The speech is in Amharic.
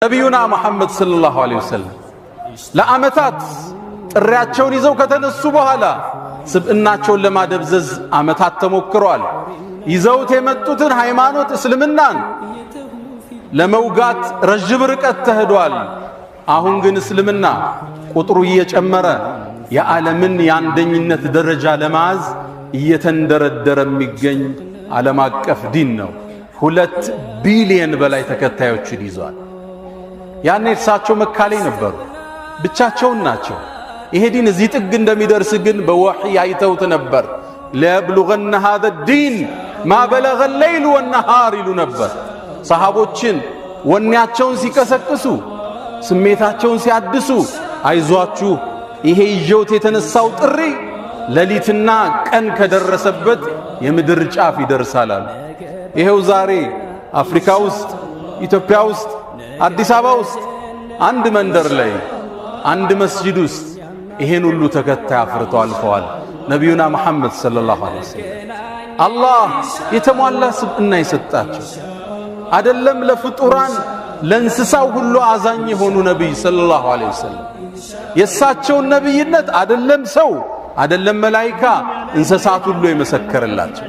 ነቢዩና መሐመድ ሰለላሁ ዐለይሂ ወሰለም ለዓመታት ጥሪያቸውን ይዘው ከተነሱ በኋላ ስብዕናቸውን ለማደብዘዝ ዓመታት ተሞክሯል። ይዘውት የመጡትን ሃይማኖት እስልምናን ለመውጋት ረዥም ርቀት ተሄዷል። አሁን ግን እስልምና ቁጥሩ እየጨመረ የዓለምን የአንደኝነት ደረጃ ለመያዝ እየተንደረደረ የሚገኝ ዓለም አቀፍ ዲን ነው። 2 ቢሊየን በላይ ተከታዮችን ይዟል። ያኔ እርሳቸው መካ ላይ ነበሩ፣ ብቻቸውን ናቸው። ይሄ ዲን እዚህ ጥግ እንደሚደርስ ግን በወሕይ አይተውት ነበር። ليبلغن هذا الدين ما بلغ الليل والنهار ይሉ ነበር። ሰሃቦችን ወኔያቸውን ሲቀሰቅሱ፣ ስሜታቸውን ሲያድሱ፣ አይዟችሁ፣ ይሄ ይዤውት የተነሳው ጥሪ ሌሊትና ቀን ከደረሰበት የምድር ጫፍ ይደርሳል አሉ። ይሄው ዛሬ አፍሪካ ውስጥ፣ ኢትዮጵያ ውስጥ፣ አዲስ አበባ ውስጥ አንድ መንደር ላይ፣ አንድ መስጂድ ውስጥ ይሄን ሁሉ ተከታይ አፍርተው አልፈዋል። ነቢዩና መሐመድ ሰለላሁ ዐለይሂ ወሰለም አላህ የተሟላ ስብዕና የሰጣቸው፣ አደለም ለፍጡራን ለእንስሳው ሁሉ አዛኝ የሆኑ ነቢይ ሰለላሁ ዐለይሂ ወሰለም፣ የእሳቸውን ነቢይነት አደለም ሰው፣ አደለም መላይካ፣ እንስሳት ሁሉ የመሰከረላቸው።